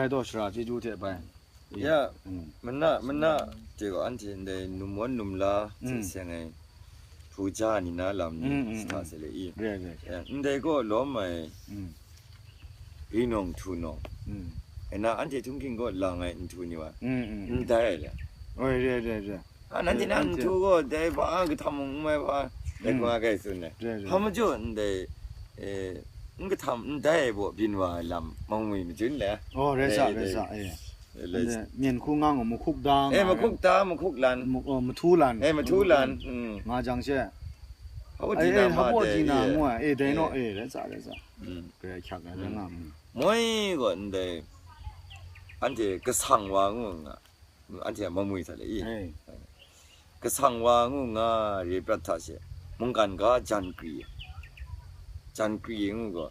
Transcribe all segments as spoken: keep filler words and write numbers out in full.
Daw shara chyeju hte bai. Ya, mm, mana, mana, hte gaw anhte ndai num wan num la, mm, hte seng ai, hpu ja ni na lam ni, mm, mm, sa, mm, se le i. Re, re, re. Ya, ndai gaw lawm ai, mm, ri nawng htu nawng. Mm. Ai na anhte htunghking gaw lang ai nhtu ni wa. Mm, mm, mm. Ndai ai le. Oi, re, re, re. A, nanhte, eh, na anhte nhtu gaw dai hpa, a, kahtam mung n mai hpa, dai, mm, hkung a kai tsun ai. Re, re. Hpa majaw ndai, eh, n kahtam ndai ai baw byin wa ai lam, Mangwi majun le. Oh, rai sa, eh, rai sa, eh. Eh, le. Nde, myen hku nga ngu, mahkuk da, eh, nga, mahkuk da, mahkuk lan. Mu-, oh, mahtu lan. Eh, mahtu lan. Mm. Nga jang she. Hpa baw, eh, di na, eh, ma hpa baw de, di na, eh, ngu ai, eh, dai naw, eh, rai sa, rai sa. Mm. Grai hkyak ai, mm, rai nga, mm. Moi gaw ndai, anhte kasang wa ngu nga. Anhte a Mangwi hta le i. Hey. Kasang wa ngu nga re prat hta she, mungkan ga jan kri, jan kri ngu gaw,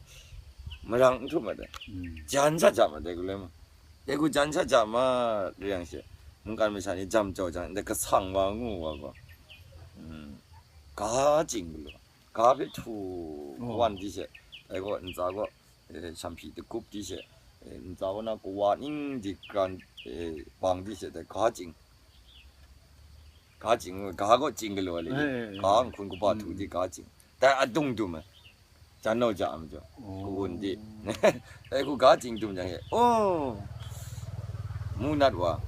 marang n htum mat ai. Mm. Jan sha ja mat ai, galoi ma. Dai hku jan sha ja ma re yang she, mungkan masha ni jam jau jang, ndai kasang wa ngu wa gaw, mm, ga chying galaw, ga hpe htu, oh, wan di she, dai gaw ntsa gaw, eh, shamhpyi dagup di she, eh, ntsa kaw na kawa ning di kran, eh, bang di she, dai ga chying, ga chying, ga gaw chying galaw ai le, eh, eh, eh, ga nhkun kaba htu di ga chying, dai adung dum ai, jan nau ja ai majaw, oh, kawun di, dai hku ga chying dum jang she, oh, mu nat wa,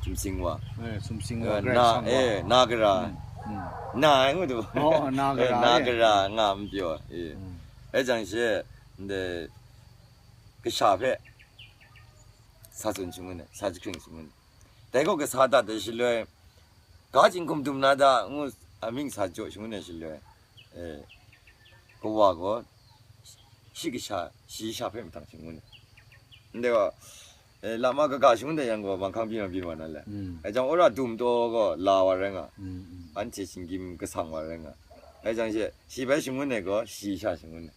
sumsing wa, eh, sumsing wa, eh, grai na, sang wa, eh, na gara, mm, mm, na ai ngu du, oh, na eh, gara, na eh, gara nga n pyaw, eh. Mm. Rai jang she, ndai kasha hpe sa tsun shangun ai, sa jahkring shangun ai. Dai gaw kasa dat ai shaloi, ga chying hkum dum na da ngu amying sa jaw shangun ai shaloi, eh, kawa gaw shi kasha, shayi sha hpe mahtang shangun ai. Ndai gaw, eh, lama kaga shangun dat yang gaw, manghkang byin wa byin wa na le. Mm. Rai jang, wora dum taw gaw la wa rai nga. Mm, mm. Anhte shinggyim kasang wa rai nga. Rai jang she, shi bai shangun ai gaw, shayi sha shangun ai.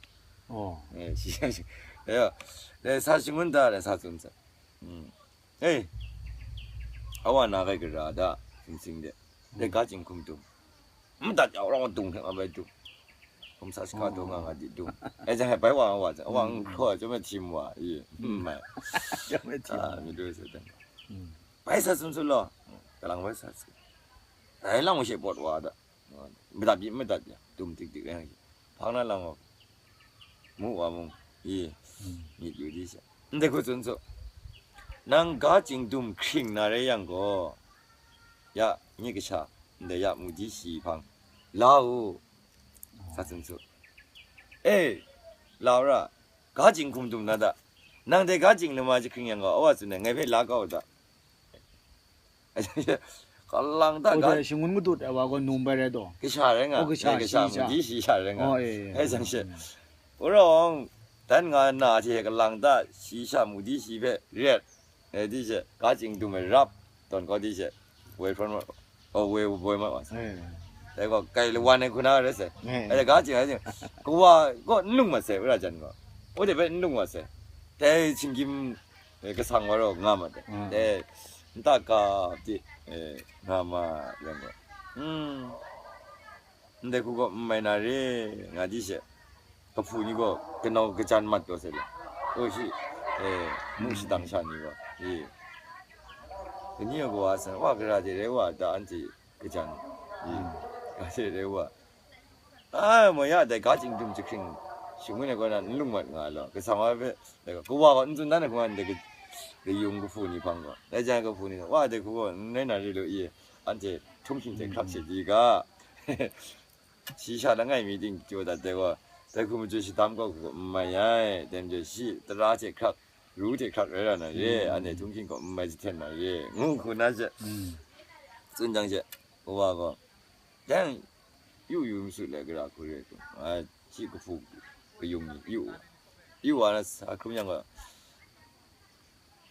Oh. Eh, shi sha shangun. Ya, eh, sa shangun da, dai sa tsun sa. Mm. Ei, a wa na kai gara da, sing sing de. Dai ga chying hkum dum. Madat ya, orang dung hte nga bai dung. Hkum sa shaka taw nga nga di dung. Ai jang hai bai wa nga wa jang, a wa, mm, n hkraw ai, chyawm ai htim wa, i, mm, mai. Chyawm ai htim wa. Ah, mi du sa dan. Mm. Bai sa sum su law. Kalang bai sa su. Dai lang wa she pawt wa da. Madat byi, madat ya, dum tik tik yang shi. Hpang na lang gaw, mu wa mung, i, mm, myit yu di sha. Ndai hku tsun su, nang ga chying dum hkring na rai yang gaw, ya, nye kasha, ndai ya mu di shi hpang, la u, sa tsun su. E, la u ra, ga chying hkum dum na da, nang dai ga chying lama jahkring yang gaw, a wa tsun ai, ngai hpe la kau u da. Kalang ta, oh, ga, dai shangun gadut ai wa gaw num bai rai taw. Kasha rai nga. Oh, kasha, eh, kasha, shi sha. Mudi shi sha rai nga. Oh, eh, eh. Ai jang she. Mm. Wora wang, dan nga na hte kalang ta, shi sha mudi shi hpe ret. Eh, di she, ga chying dum ai rap, tawn kau di she. Woi hprawn wa, oh, woi boi mat wa sa. Eh. Dai gaw, kai lawan ai hku na rai sai. Eh. Ai ga chying, ai chying. Kawa gaw n lung mat sai, wora jan gaw. Woi de hpe n lung mat sai. Dai shinggyim, eh, kasang wa rau nga mat ai. Mm. Dai, nta ka di, eh, nga ma yang gaw, hmm, ndai hku gaw n mai na re, nga di she, kahpu ni gaw kanau kajan mat taw sai le, o shi, eh, mu shadang sha ni gaw, eh, kani a kawa san, wa gara de rai wa, da anhte kajan, eh, gara de rai wa. Ai, ma ya dai ga chying dum jahkring shangun ai kaw na n lung mat nga ai law, kasang wa hpe, dai gaw, kawa gaw n tsun dan ai hkungga, ndai ka-, kayung kahpu ni hpang gaw, dai jan kahpu ni gaw, wa, dai hku gaw n rai na re lu i, anhte htunghking hte hkrak she di ga, shi sha langai mi ting jaw dat dai gaw, dai hku majoi shadam kau hku gaw n mai ai, dai majaw shi tara hte hkrak, ru hte hkrak rai ra na re, mm, anhte htunghking gaw n mai jahten na re, ngu hku na she, mm, tsun jang she, kawa gaw, dai yu yu n su let, gara hku re hku, a, shi kahpu kayung ni yu, yu wa na sa hkrum yang gaw,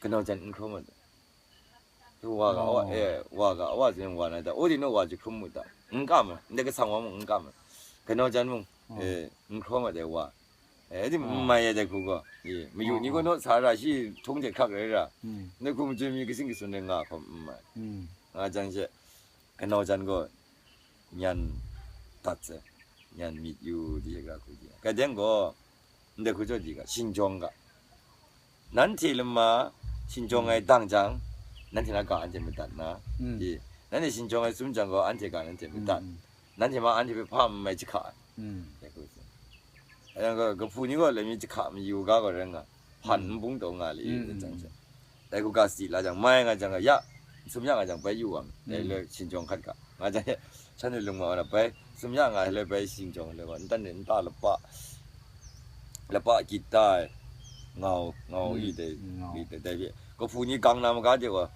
kanau jan n hkrum ai. Wa ga, wa, oh, eh, wa ga, wa zen wa na da, o di no wa ji hkrum mu da. N kam ai, ndai kasang wa mung n kam ai. Kanau jan mung, oh, eh, n hkrum ai dai wa. Eh, di, oh, n mai ai dai hku gaw. Eh, mayu ni gaw, oh, naw sa ra, shi htung hte hkrak rai ra. Mm. Ndai hku majoi mi kasin kasun rai nga hkawm n mai. Mm. Nga jang she, kanau jan gaw nyan dat sai, nyan myit yu di ga hku di. Kai deng gaw, ndai hku jaw di ga, shingjawng ga. Nanhte lama shingjawng ai dang jang, nanhte na ga anhte madat na, mm, i, nanhte shingjawng ai tsun jang gaw, anhte ga nanhte madat. Mm, mm. Nanhte ma anhte hpe hpa n mai jahka ai. Mm. Dai hku tsun. Yang gaw, kahpu ni gaw lami jahka mayu ga gaw rai nga, hpan, mm, n bung taw nga li, mm, mm, jang jang. Dai hku ga sadi la jang, mai nga jang, ya, sum ya nga jang, bai yu wa, dai, mm, le shingjawng hkat ga. Nga jang, shanhte lung ma na, bai sum ya nga, le bai shingjawng, le gaw, ntan ni nta lapa, lapa kita ai, ngau, ngau, mm, i dai, mm, ngau, i dai, dai hpe. Kahpu ni gang na maga de gaw,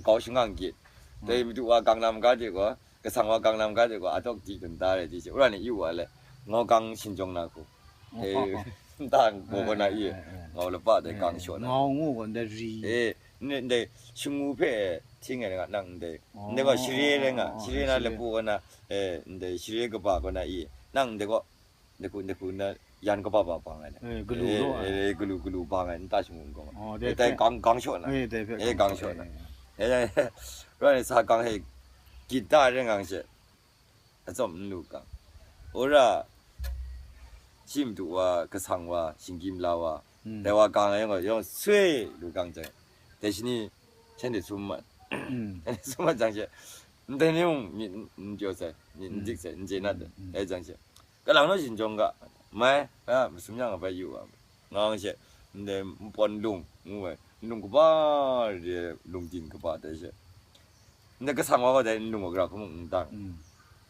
kau shangang gyit. Dai, mm, madu wa gang na maga de gaw, kasang wa gang na maga de gaw, atawk di dun da rai di she, wora ni yu wa le, ngau gang shingjawng na hku. Oh, eh, oh, oh. Nta gaw gaw na i, eh, eh, eh, ngau lapa dai, eh, gang shaw na. Ngau ngu gaw ndai ri. Eh, ndai, ndai shangu hpe hting ai nga nang ndai. Oh, ndai gaw share rai nga, oh, oh, share na share. Lapu gaw na, eh, ndai share kaba gaw na i, nang ndai gaw, ndai hku, ndai hku na yan kaba ba bang ai le. Eh, galu, eh, law ai. Eh, galu, galu bang ai, nta shangu n gaw. Oh, eh, dai dai hpe. Gang, gang shaw na. Eh, dai hpe eh, gang shaw na. Eh, eh. Eh, eh, eh. Rai sa gang he, kita rai gang she. Atsawm n lu gang. Ora, shi madu wa, kasang wa, shinggyim la wa, mm, dai wa gang ai yawng, yawng swe lu gang jang, dai shani, shanhte sum mat. Mm. Shanhte sum mat jang she, ndai ni mung myit n, n pyaw sai, myit n dik sai, n chye nat ai. Mm, mm. Dai jang she, kalang naw shingjawng ga, mai, a, masum yang a bai yu wa. Nga nga she, ndai npawt nlung ngu ai, nlung kaba re ai, lungdin kaba tai she. Ndai kasang wa gaw dai nlung wa gara hku mung n dang. Mm.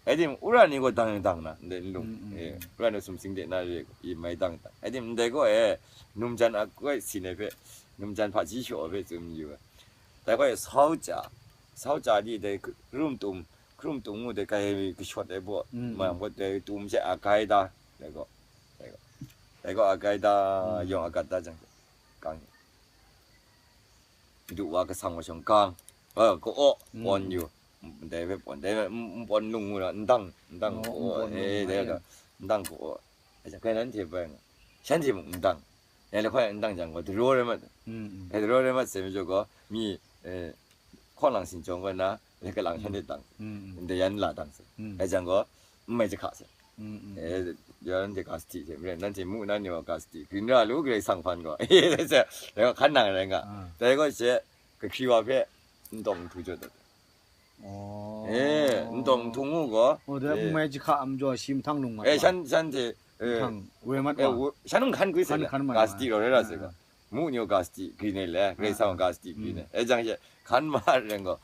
Rai timung, wora ni gaw dang dang na, ndai nlung, mm, mm, eh, mm, wora ni sumsing de na re i mai dang dang. Rai timung, ndai gaw e, numjan a koi sin ai hpe, numjan hpaji shaw ai hpe tsun mayu ai. Dai gaw e, sau ja, sau ja di dai hkrum tum, hkrum tum ngu dai kai kashawt ai baw, mm, mm, mayam gaw dai tum she a gai da, dai gaw, dai gaw, dai gaw a gai da, mm, yawng a gat da jang she, gang. Madu wa kasang wa shawng gang, eh, ka-aw, mm, pawn yu, ndai hpe pawn, dai hpe n, npawt nlung ngu na, ndang, ndang, oh, ka-aw, npawt nlung eh, ngu dai na, ga, ndang ka-aw. Aja, kai nanhte bai nga, shanhte mung ndang, ya le hkoi ndang jang gaw, daraw rai mat, mm, mm, eh, daraw rai mat sai majaw gaw, mi, eh, hkaw lang shingjawng gaw na, le kalang shanhte dang, mm, mm, ndai yan la dang sai. Mm. Dai jang gaw, n mai jahka sai. Mm, mm. Eh, ya nanhte ga sadi hte maren, nanhte mu na ni wa ga sadi, grin ra lu, Karai Kasang hpan gaw. Dai gaw hkan nang rai nga. Ah. Dai gaw she, kahkri wa hpe, n tawng n htu jaw dat. Oh. Eh, n tawng n htu ngu gaw. Oh, dai eh, n mai jahka a majaw shi mahtang lung mat eh, wa. Shan, shanhte, eh, mahtang woi mat eh, wa. Wo-, shan hkan gwi sai hkan, le, hkan mat ga wa. Sadi rau rai ra sai gaw. Ah. Mu ni wa ga sadi grin ai le, Karai Kasang wa ga sadi grin ai. Mm. Eh, jang she, hkan ma rai gaw.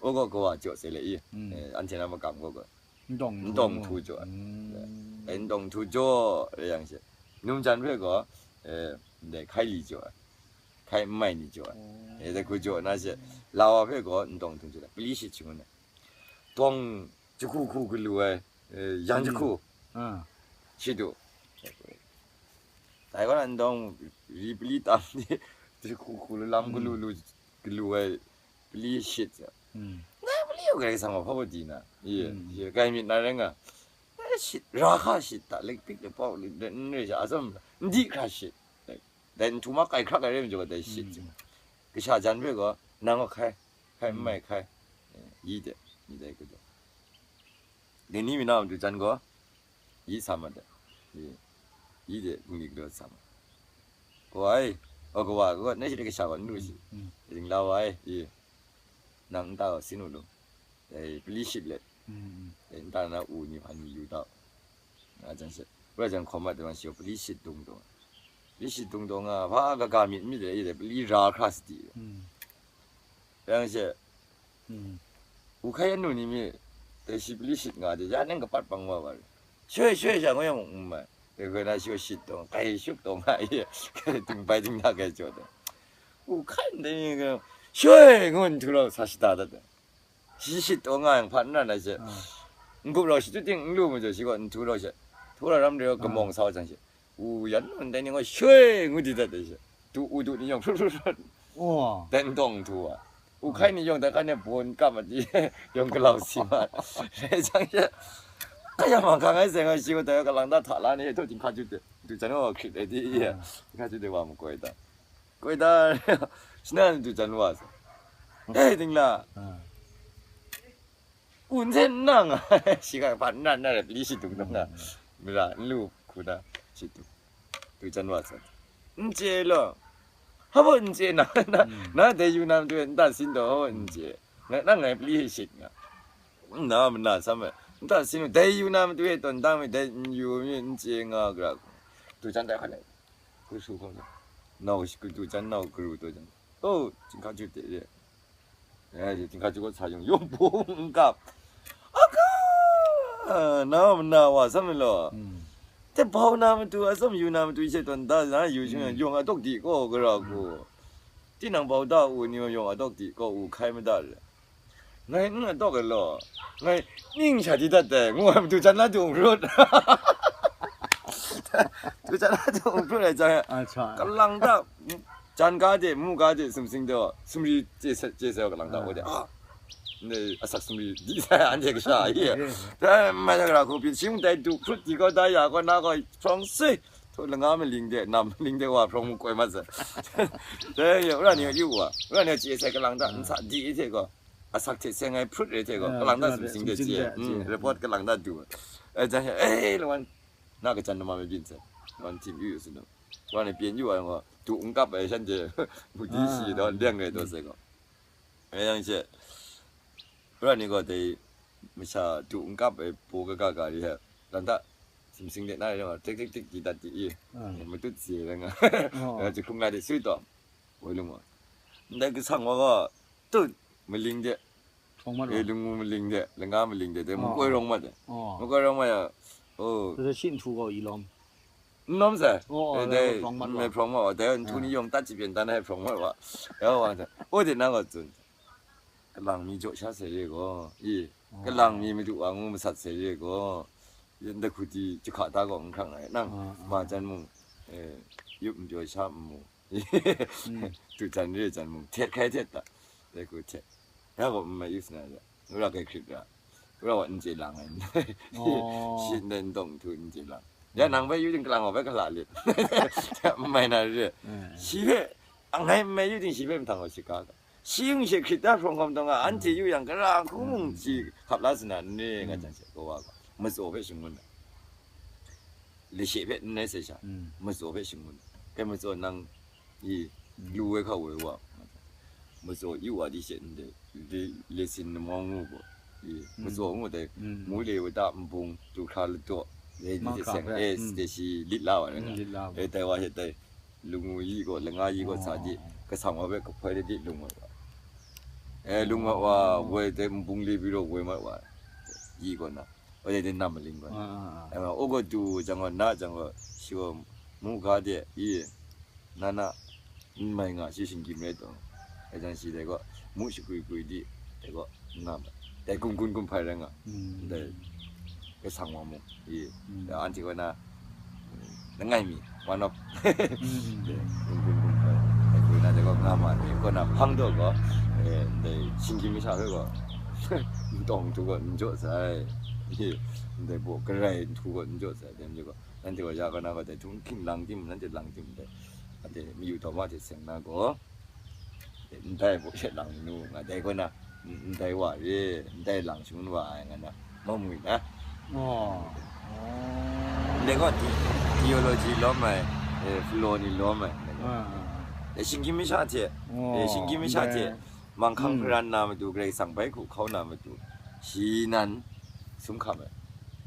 O gaw kawa jaw sai le i. Mm. Eh, anhte na makam gaw gaw. N tawng n tawng htu jaw ai. Mm. Eh, n tawng htu jaw, rai yang she. Numjan hpe gaw, eh, ndai hkai li jaw ai. Hkai n mai ni jaw ai. Oh. Eh, dai hku jaw na she, la wa hpe gaw n tawng htu jaw ai. Pali shit shangun ai. Tawng jahku hku galu ai, eh, yan jahku. Ah. Shit du. Dai gaw na n tawng ri pali tam ni, jahku hku lu lam galu lu, galu ai, pali shit. Mm. Ngai pali yawng Karai Kasang wa hpa wa di na? Ye, mm, ye, kai myit na rai nga. Ngai shit, ra hka shit ta, lekpik lepau, le, le, n re sha, atsawm, n di hkra shit. Dai, dai nhtu ma kai hkrak ai re majaw, dai shit. Mm. Kasha jan hpe gaw, nang gaw hkai, hkai n mai hkai. Eh, yi de, yi dai hku jaw. Dai ni mi na matu jan gaw, yi sa mat ai. Yi, yi de, bungli galaw sa mat ai. Kawa e, o kawa, kawa, nai shi de kasha gaw n lu shi. Mm. Ring la wa e, yi. Nang nta gaw sin u lu. Dai pali shit let. Mm, mm. Dai nta na u ni hpan mi yu ta u. Nga jang she. Wora jang hkawm mat de wan shi gaw pali shit dung dung. Pali shit dung dung nga, hpa kaga myit myit de, yi de, pali ra hkra sadi. Mm. Yang she, mm, u hkai anu ni mi, dai shi pali shit nga de, ya nang kapat bang wa wa re. Shoi, shoi sha ngu yang mung n mai. Dai hkoi na shi gaw shit taw, kai shup taw nga i, kai ting bai ting na kai jaw taw. U hkai ndai ni gaw, shoi ngu nhtun rau sa shada dat ai. Shi shit taw nga yang hpa n ran ai she. Ah. N-gup rau shi tu ting n lu majaw shi gaw nhtun rau she. Htu ra ram re gaw, ah, kamawng sa wa jang she. U yan ndai ni gaw shoi ngu di dat ai she. Tu u du ni yawng hrut hrut hrut. Wa. Dai n tawng htu wa. U hkai ni yawng dai hkan e bawn kap mat di, yawng galau si mat. Rai jang she, kaya ma hkang ai seng ai shi gaw dai kalang da hta la ni, e, htaw jinghka jut de, du jan wa hkrit ai di, ah, jinghka jut de wa makoi da. Koi da, shi na du jan wa sa. Hei, dingla. Ah. Un hten nang, shi ga hpa n na na rai, pali shi dung dung na. Mm. Mara n lu hku na, shi du, du jan wa sa. N chye law. Hpa baw n chye na, na, na dai yu na matu e n ta sin taw, hpa baw n chye. Ngai, nang ngai pali e shit nga. Nna mana sam e, n ta sin, dai yu na matu e tawn dang me, dai n yu mi n chye nga gara. Tu jan dai hkan e, ku su hkawm na. Nau shi ku tu jan nau garu taw jan. O, Jinghka Ju de re. Eh, Jinghka Ju gaw sa yung, yung bung n kap. Aka! Na mana wa sam mi law. Te bau na matu, atsam yu na matu, she tawn da na yu shing, yung a dok di kaw gara ku. Tinang bau da u ni yung a dok di kaw u hkai mada re. Ngai n a dok e law. Ngai ning sha di dat dai, ngu ai matu jan la dung rut. Tu jan la dung rut ai jan. Acha. Kalang da, jan ga de, mu ga de, sum sing de, sumri je se, je se kalang da, o de. Ah. Ne, asak sumri di sai, an de kasha, ye. Dai, mai da gara ku, pi, shing dai du, krut di ko, da ya ko, na ko, phrong sui. To langa maling de, nam maling de, wa phrong mu koi mat sai. Dai, ye, ura ni yu wa, ura ni je sai kalang da, n sa di i te ko. Asak hte seng ai hprut re hte gaw, ah, kalang da sumsing de sumsing je, de mm, je. Report kalang da du. Eh, jan she, eh, lawan, na kajan nama me byin sai. Lawan tim yu yu sin dawng. Lawan e pyen yu ai gaw, tu n kap ai shan je, bu di shi daw, leng rai daw sai gaw. Eh, yang she, lawan ni gaw dai, masha tu n kap ai po kaga ga ri he, kalang da sumsing de na rai gaw, tik tik tik di dat di i. Ah. Matut si rai nga. Oh. Nga jahkrung la de sui taw. Woi lung wa. Ndai kasang wa gaw, tut, maling de. Hprawng mat wa. E, lungu maling de, langa maling de, de, oh, makoi rawng mat de. Oh. Makoi rawng mat ya, oh. Dai shi nhtu gaw i lawm. N lawm sai. Oh, oh, e, dai, hprawng mat wa. Hprawng mat wa. Dai nhtu ni yawng tat shi pyen tan ai hprawng mat wa. Ya wa sai. O de na gaw tsun. Kalang mi jaw sha sai re gaw. I, oh, kalang mi madu wa ngu masat sai re gaw. Yan da hku di jahka ta gaw n hkrang ai. Nang, ah, ah, ma jan mung, e, yup n pyaw sha n mu. Mm. Tu jan re jan mung, htet hkai htet ta. Dai hku htet. Ya gaw n mai yu sna ya. Wora kai hkrit ra. Wora wa n chye lang ai. Oh. Shi ndai n tawng htu n chye lang. Ya nang bai yu ting kalang wa bai gala lit. N mai na re. Eh. Shi hpe, a ngai n mai yu ting shi hpe mahtang wa shika ga. Shi yung she hkrit da hprawng hkawm taw nga, anhte yu yang gara hku mung shi hkap la sana n re nga jan she, kawa ga. Matsaw hpe shangun ai. Lashe hpe n rai sai sha, mm, matsaw hpe shangun ai. Kai matsaw nang i, mm, lu woi hkau woi wa, matsaw yu wa di she ndai, le-, lesson namawng ngu gaw, i, mm, matsaw ngu dai, mm, mu le wata nbung, du hkra ladaw, dai di mahkra seng, hpe, eh, mm, dai shi lit la wa rai mm, nga. Lit la wa. Eh, dai wa she dai, lungu yi gaw, langa yi gaw sa di, oh, kasang wa hpe kahpoi de di lung wa wa. Eh, lung wa wa, oh, woi dai nbung le biraw woi mat wa, yi gaw na. Woi dai dai nam maling gaw na. Ah, ah, ah. Eh, o gaw du jang gaw, na jang gaw, shi gaw mu ga de, i, na na, n mai nga, shi shinggyim rai taw. Dai jang shi dai gaw, mu shagwi gwi di, dai gaw, nga ma. Dai gun gun gun hpai rai nga. Mm. Dai, kasang wa mu, i. Mm. Dai anhte gaw na, langai mi, one of. Mm. Dai, gun gun gun hpai. Dai gwi na dai gaw nga ma, dai gaw na hpang taw gaw, eh, dai shinggyim masha hpe gaw, n tawng htu gaw n jaw sai. I, dai baw garai nhtu gaw n jaw sai, dai majaw gaw. Nanhte gaw ya gaw na gaw dai htung hking lang tim, nanhte lang tim dai. Anhte mayu taw ma hte seng na gaw, ndai baw she lang nu nga dai gaw na, ndai wa re, ndai lang shangun wa ai nga na, mamwi na. Oh. Ndai gaw the-, theology lawm ai, eh, philo ni lawm ai. Ah, ah, ah. Eh, shinggyim masha hte, oh, eh, shinggyim masha hte, ndai. Manghkang mm, hparan na matu, Karai Kasang bai hku hkau na matu, shi nan sum hkam ai,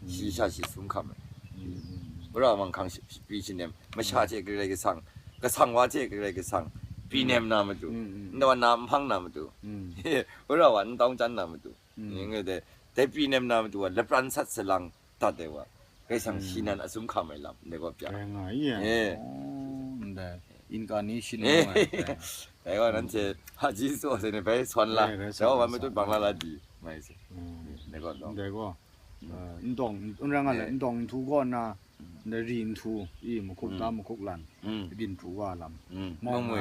shi mm, sha shi sum hkam ai. Mm, mm, mm. Wora manghkang shi, shi, pyi shi nem, masha hte Karai Kasang, kasang wa hte Karai Kasang, pyi mm, nem na matu, mm, mm, ndawa na nhpang na matu, mm, wora wa n tawng chyan na matu, mm, ngai dai, dai pyi nem na matu wa lapran sat salang, dat ai wa, Karai Kasang shi nan a sum hkam ai lam, ndai gaw pya. Rai nga i, eh. Oh, ndai incarnation eh, ngu ai, eh. Dai gaw nanhte hpaji tsaw sai ni bai sawn la, eh, bai dai gaw sawn, wan matut bang la la di, mai se. Mm. Ndai gaw, ndai gaw, eh, n tawng, n rai nga le, eh, n tawng nhtu gaw na, mm, ndai ri nhtu, i, mahkuk ta, mm, mahkuk lan, mm, byin hpru wa lam. Mm. Mawng mawng mwe.